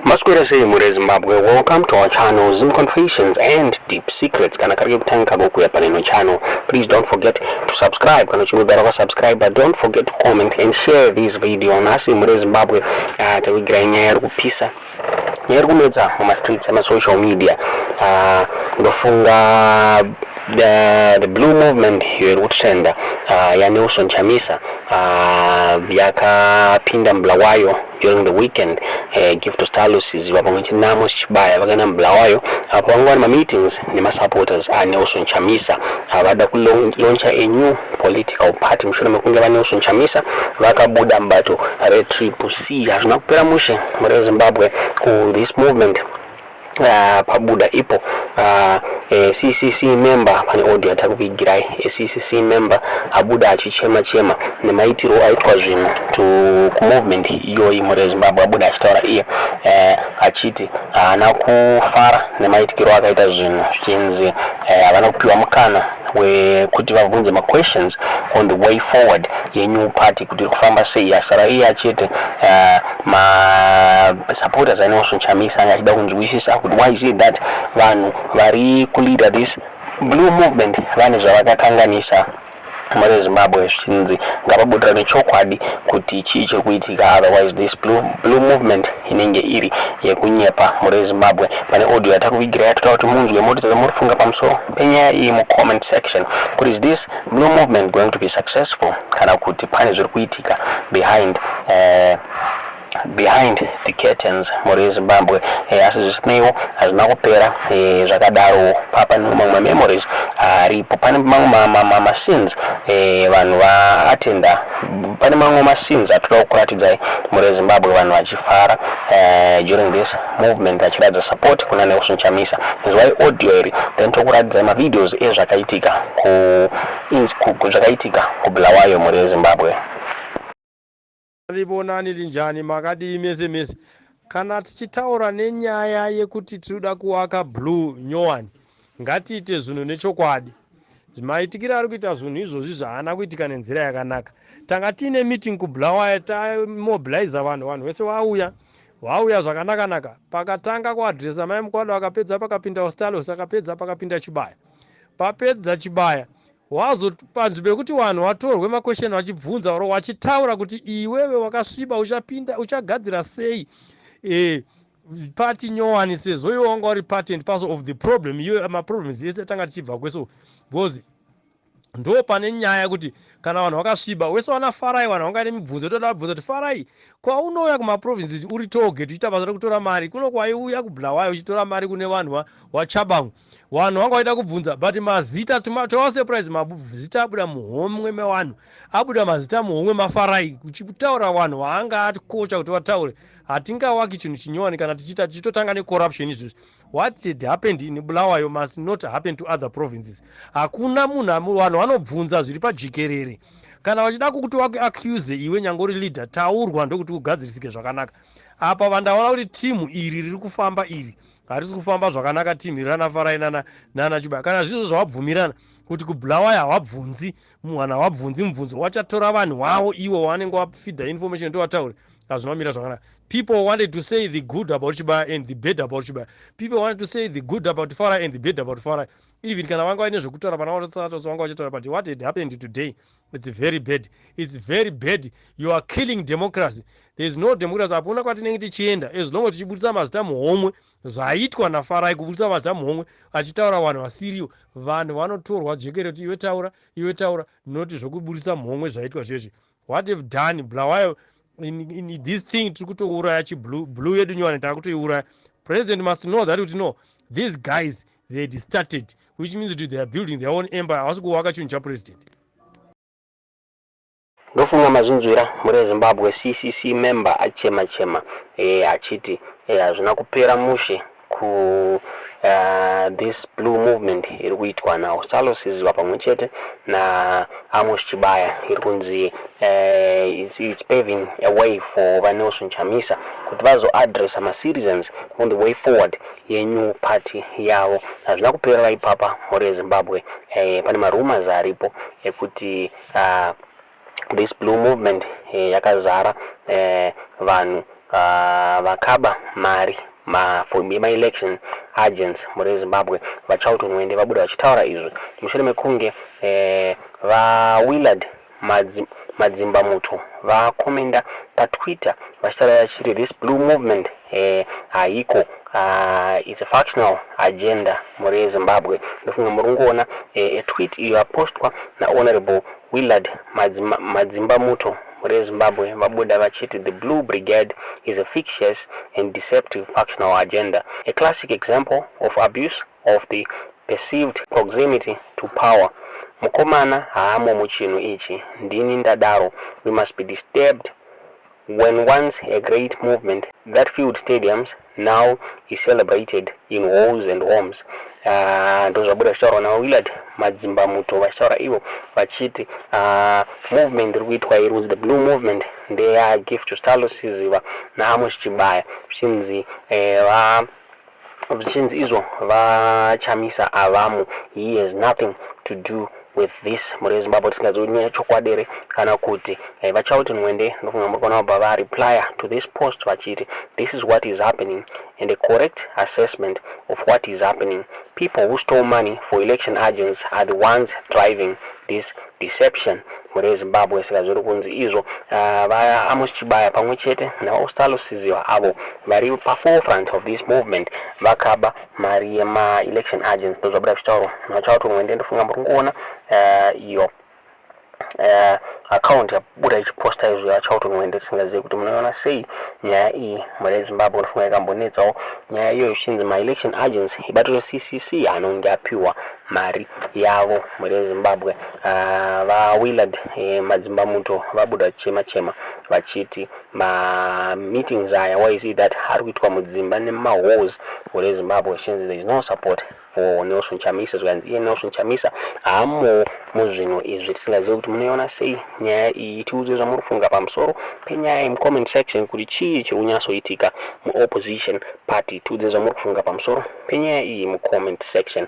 Maswera sei mhuri yeZimbabwe? Welcome to our channel, Zim Confessions and Deep Secrets. Kana kari kekutanga kako kuuya paneno channel, please don't forget to subscribe. Kana uchinge ugara wakasubscribe, but don't forget to comment and share this video. Nhasi mhuri yeZimbabwe, takuigirai nyaya iri kupisa, nyaya iri kunetsa mumastreets emasocial media. Ndofunga the blue movement iyo iri kutrenda yaNelson Chamisa yakapinda muBulawayo during the weekend. Gift Ostallos Siziba pamwe chete naAmos Chibaya vakaenda muBulawayo apo vanga vari mameetings nemasupporters aNelson Chamisa. Vada kulauncha a new political party mushure mekunge vaNelson Chamisa vakabuda mubato reTriple C. Hazvina kupera mushe mhuri yeZimbabwe kuthis movement. Pabuda ipo CCC member, pane audio yatakuvigirai. CCC member abuda achichema chema nemaitiro aitwa zvinhu kumovement iyoyi mhuri yeZimbabwe. Abuda achitaura iye achiti haana kufara nemaitikiro akaita zvinhu, zvichinzi havana kupiwa mukana wekuti vabvunze maquestions on the way forward yenew party, kuti iri kufamba sei. Achitaura iye achiti masupporters aNelson Chamisa anga achida kunzwisisa kuti why is it that vanhu vari kuleader this blue movement vane zvavakakanganisa mhuri yeZimbabwe, zvichinzi ngavabudira nechokwadi kuti chii chiri kuitika, otherwise this blue movement inenge iri yekunyepa. Mhuri yeZimbabwe, pane audio yatakuvigira yatoda kuti munzwe, motiudza muri funga pamusoro penyaya iyi mucomment section, kuti is this blue movement going to be successful kana kuti pane zviri kuitika behind the curtains mhuri yeZimbabwe? Asi zvisineiwo, hazvina kupera zvakadaro. Papa mamwe mamemories aripo, pane mamwe mascenes vanhu vaatenda, pane mamwe mascenes atoda kukuratidzai mhuri yeZimbabwe, vanhu vachifara during this movement, vachiratidza support kuna Nelson Chamisa. Inzwai audio iri, then tokuratidzai mavideos ezvakaitika zvakaitika kuBulawayo mhuri yeZimbabwe. Libonani, linjani, makadii mese mese? Kana tichitaura nenyaya yekuti tinoda kuvaka blue nyowani, ngatiite zvinhu nechokwadi. Maitikiro ari kuita zvinhu izvozvi zvaana kuitika nenzira yakanaka. Tanga tiine meeting kuBulawayo, tamobiliza vanhu, vanhu vese vauya, vauya zvakanaka-naka. Pakatanga kuadhiresa Mai Mukwada, vakapedza, pakapinda Ostallos, akapedza, pakapinda Chibaya. Papedza Chibaya, wazo panzvimbo yekuti vanhu vatorwe maquestion vachibvunza oro vachitaura kuti iwewe wakasviba uchapinda uchagadzira sei party nyowani, sezvo iwe wanga uri part and parcel of the problem, iwe maproblems ese tanga tichibva kweso, because ndo pane nyaya kuti kana vanhu vakasviba wese wana Farai, vanhu vanga nemibvunzo, toda kubvunza kuti Farai, kwaunouya kumaprovinces uri toge tichiita basa rekutora mari kuno, kwaiuya kuBulawayo uchitora mari kune vanhu waChabangu, vanhu vanga vaida kubvunza, but mazita tova surprise, mazita abuda muhomwe mevanhu, abuda mazita muhomwe maFarai, uchitaura vanhu vaanga atikocha kuti vataure. Hatingawaki chinhu chinyowani kana tichiita tichitotanga necorruption izvozvi. What had happened in Bulawayo must not happen to other provinces. Hakuna munhu, vanhu vanobvunza zviri pajikerere. Kana vachida kukuti wakuaccuse iwe, nyange uri leader, taurwa ndokuti ugadzirisike zvakanaka. Apa vandaona kuti timu iri riri kufamba iri harisi kufamba zvakanaka, timu iri ranaFarai nana Chibaya. Kana zvizvo zvavabvumirana kuti kuBulawayo havabvunzi munhu, havabvunzi mubvunzo, wachatora vanhu wavo iwo wanenge wafeeda information tovataure, hazvina kumira zvakanaka. People wanted to say the good about Chibaya and the bad about Chibaya. People wanted to say the good about Farai and the bad about Farai. Even kana vanga vaine zvekutaura pana vanga vachitaura, but what had happened today, it's very bad, it's very bad. You are killing democracy. There is no democracy. Hapuna kwatinenge tichienda as long tichibudisa mazita muhomwe. Zvaitwa naFarai, kubudisa mazita muhomwe achitaura vanhu vasiriwo, vanhu vanotorwa jekere kuti iwe taura, iwe taura, noti zvokubudisa muhomwe zvaitwa zvezvi. What have done Bulawayo in this thing? Tiri kutouraya chiblue yedu nyowani, taakutoiuraya. President must know that kuti no, these guys, they had started, which means kuti they are building their own empire, havasi kuvaka chinhu chapresident. Ndofunga mazvinzwira mhuri yeZimbabwe, CCC member achema chema achiti hazvina kupera mushe ku this blue movement iri kuitwa naOstallos Siziba pamwe chete naAmos Chibaya, iri kunzi it's paving a way for vaNelson Chamisa kuti vazoaddressa macitizens on the way forward yenew party yavo. Hazvina kuperera ipapa mhuri yeZimbabwe. Pane marumors aripo ekuti this blue movement yakazara vanhu. Vakaba mari yemaelection agents muri Zimbabwe. VaCharlton Hwende vabuda vachitaura izvi mushure mekunge vaWillard Madzimbamuto vakomenda paTwitter vachitaura vachiti this blue movement haiko, it's a factional agenda muri yeZimbabwe. Ndofunga muri kungoona tweet iyo yapostwa naHonorable Willard Madzimbamuto muri yeZimbabwe. Vabuda vachiti the Blue Brigade is a fictitious and deceptive factional agenda, a classic example of abuse of the perceived proximity to power. Mukomana haamo muchinhu ichi, ndini ndadaro. We must be disturbed when once a great movement that filled stadiums now is celebrated in halls and homes. Ndo zvabuda zvichitaurwa naWillard Madzimbamuto, vachitaura ivo vachiti movement iri kuitwa iri kunzi the Blue Movement ndeyaGift Ostallos Siziba naAmos Chibaya, zvichinzi zvichinzi izvo vaChamisa avamo, he has nothing to do with this muri yeZimbabwe. Tisingazivi kuti chokwadi here kana kuti vaCharlton Hwende, ndofunga muri kuona vabva vareplya to this post vachiti this is what is happening and a correct assessment of what is happening. People who stole money for election agents are the ones driving this deception muri yeZimbabwe. Saka zviri kunzi izvo vaAmos Chibaya pamwe chete navaOstallos Siziba, avo vari paforefront of this movement, vakaba mari yemaelection agents. Ndo zvabuda zvichitaurwa naCharlton Hwende. Ndofunga muri kungoona iyo account yabuda ichiposta izvo yaCharlton Hwende. Tisingazivi kuti munoiona sei nyaya iyi mune Zimbabwe. Unofunga ikambonetsawo nyaya iyoyo, ichinzi maelection agents ibato reCCC anonge apiwa mari yavo mune Zimbabwe. VaWillard Madzimbamuto vabuda chema chema vachiti mameetings aya, why is it that ari kuitwa mudzimba nemahalls mune Zimbabwe, chinzi there is no support for Nelson Chamisa? Zvikanzi iye Nelson Chamisa haamo muzvinhu izvi. Tisingazivi kuti munoiona sei nyaya iyi. Tiudze zvamuri kufunga pamusoro penyaya iyi mucomment section, kuti chii chiri kunyatsoitika muopposition party. Tiudze zvamuri kufunga pamusoro penyaya iyi mucomment section.